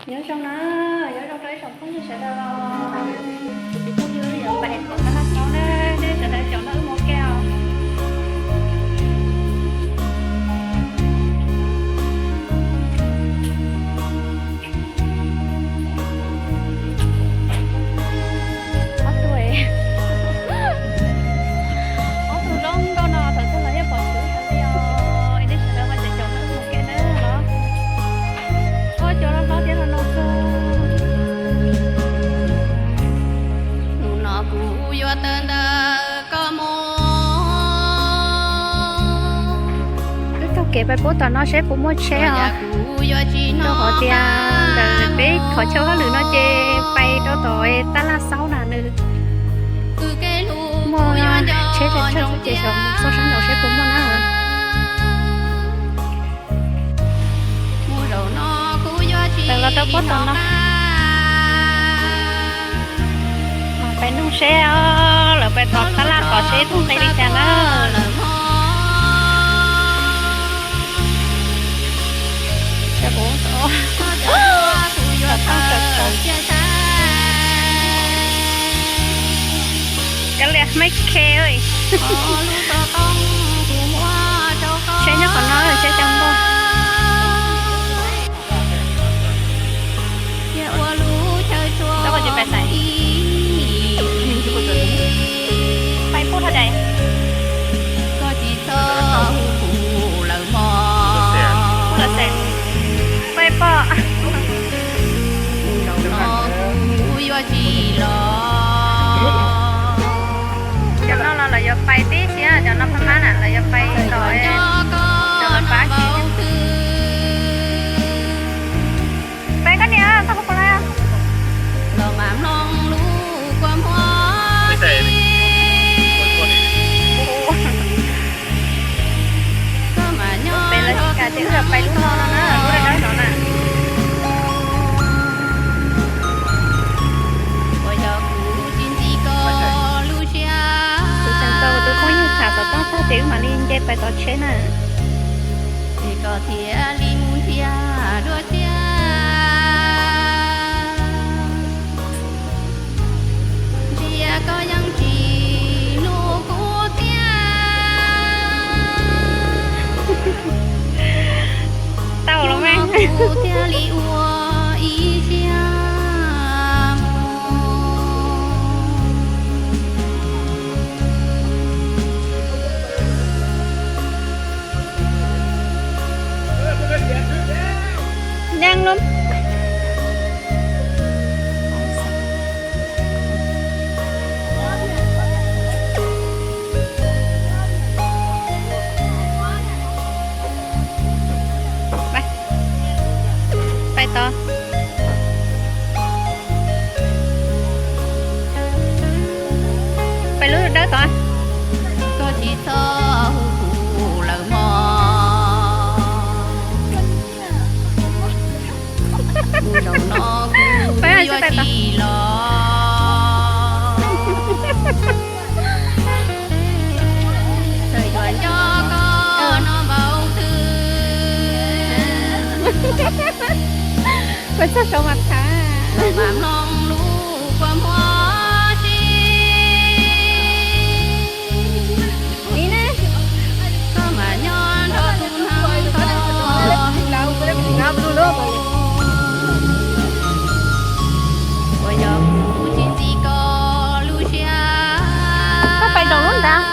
Nyob zoo na, nyob zoo rau ib tsoom phooj ywg sawv daws. Kuv tus phooj ywg yuav pais tom tab laj saub na, nej sawv daws caum nrog wb mus ua ke os. Ob tug, ob tug zoo nkauj no thaum twg los yeej pom tshwm heev li os. Es nej sawv daws ho caum nrog wb mus ua ke nawb los. Ob, cov no hlob thiab no no xwb. Hnub no kuv yuav tawm ntawm koj mus. Wb taug kev pais puab tom no seb puas muaj tsheb os. Rau qhov tias ntawm peb qhov chaw hauj lwm no ces pais rau tom tab laj saub na nws muaj tsheb tsawg tsawg ces xyov txog sab nraud seb puas muaj na. Tawm los rau puab tom no. Mas pais nug seb lawv pais tom tab laj tod seb puas nqe li cas na. Cov liam hmeb khe, tsheb nyob qhov no, tsheb cov npog. Pais puag tod dais. Pais pom. Cov no los lawv yuav pais tib si, cov no pab mab na lawv yuav pais tom, cov no pab tsis. Peb koj niam, koj hu puas lawm? Peb lawv tsis kam ces wb yuav pais lub no no na, lub dawb dawb no na. Kuv tseem tau kuv tus phooj ywg tham xov tooj tag ces wb mam li nce pais tom tsheb na. Tau los mas. Nyeej lub. Pais tod. Pais lub dawb tod. Pais tod. Pais txog saud mas tham. Koj pais rau lub nrad.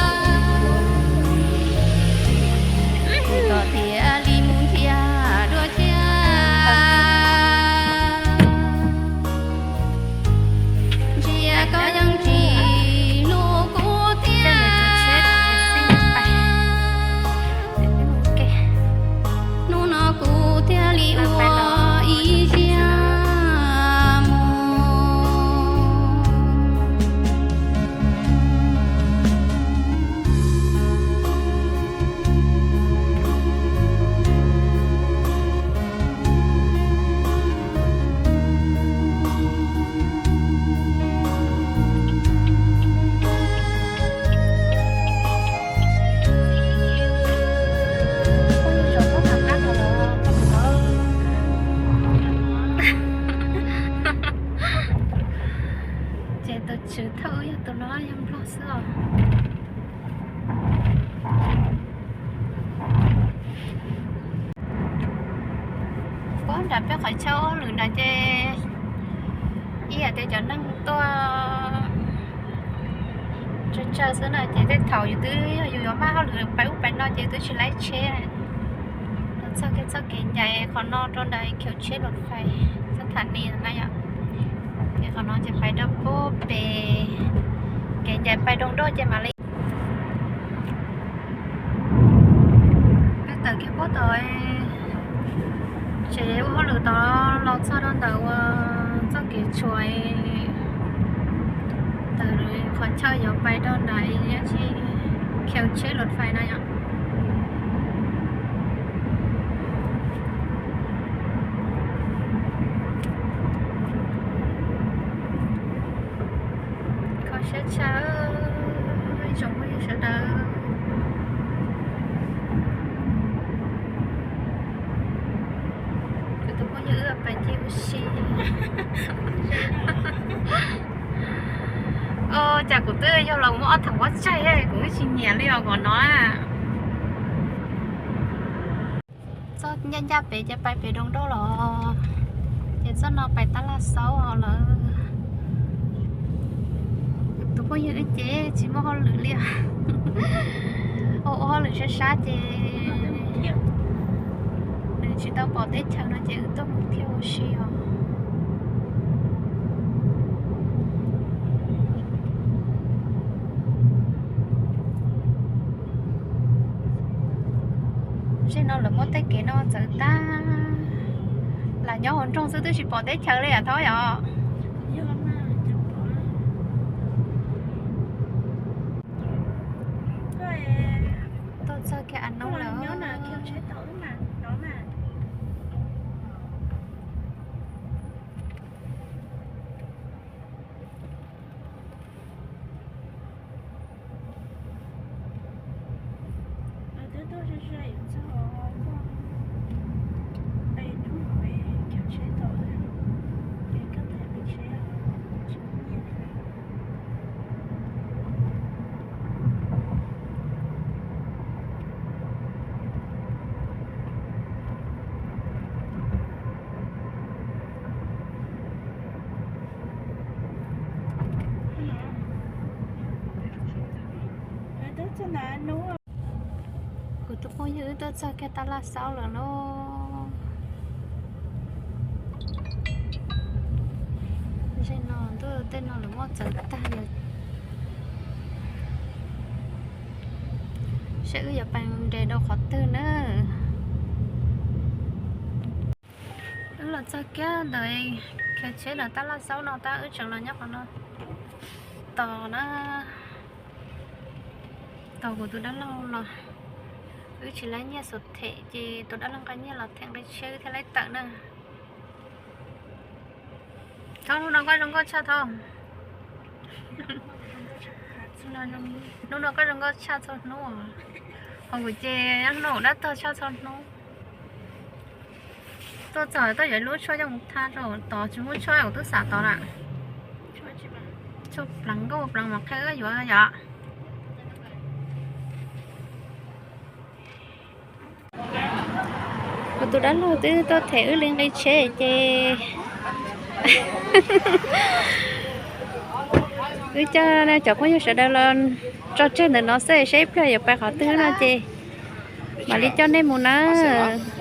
Tswv thawj wb yog tus no yog Nplog xwb os. Puag nram peb qhov chaw ua hauj lwm nram ces ib yam tias cov neeg tuaj tsawg tsawg xwb na ces tej thaum yus twb yog yus yuav maj hauj lwm pais ub pais no ces twb tsis laib tsheb. Los txog kiag txoj kev ncaim qhov no rau ntawm khiv tsheb los fais txoj tham ni na yom. Ces qhov no ces pais rau puag pem kev ncaim pais Doos Doj ces mam li peb tawm kiag puag tom tsev ua hauj lwm tod los txog rau ntawm uas txoj kev tshuam tawm qhov chaw yuav pais rau ntawm khiv tsheb los fais na yom. Kho siab tshaj, ib tsoom phooj ywg sawv daws. Kuv tus phooj ywg wb pais ncig ua si. Cas kuv twb yog los muab ob thaum huab tsaig kuv twb tsis nyiam li os qhov no. Txoj ncaj ncaj pem ces pais pem Doos Doj los, ces txoj no pais Tab Laj Xaub lawm. Tus phooj ywg wb ces tsis muaj hauj lwm li os. Ua ua hauj lwm sab sab ces nws tsis tau pom teb chaws no ces wb tuaj mus thiaj ua si os. Zej no lawv muab tej kev no txawv tag, lam nyob hauv nroog xwb twb tsis pom teb chaws li yam thaub yom. Tuaj txog kiag As Noob lawm. Kuv tus phooj ywg wb tuaj txog kiag Tab Laj Xaub lawm lauj. Zej no ntuj tej no lawv muab txawv tag li. Saib wb yuav pais nres rau qhov twg na. Wb los txog kiag ntawm khiv tsheb ntawm Tab Laj Xaub no tab wb tseem los nyob qhov no tos na. Tos kuv tus dab laug los, wb tsis laib nyiaj xuv them ces tus dab laug nqa nyiaj los them nqi tsheb wb thiaj laib tawm na. Thaub, hnub no koj zoo nkauj tshaj thaub. Hnub no koj zoo nkauj tshaj txhua hnub. Hos kuv ces hnub no dab tog tshaj txhua hnub. Tuaj txog tuaj yuav ib lub tshuaj coj mus thab rau tod, tsis muaj tshuaj kuv twb xav tod lawm. Tshuaj pleev nkauj pleev mas qhia wb yuav yom. Kuv tus dab laug twb tuaj them wb li nqi tsheb ces wb coj cov phooj ywg sawv daws los tso tseg ntawm no xwb, saib ib pliag yuav pais qhov twg no ces mam li coj nej mus nawb.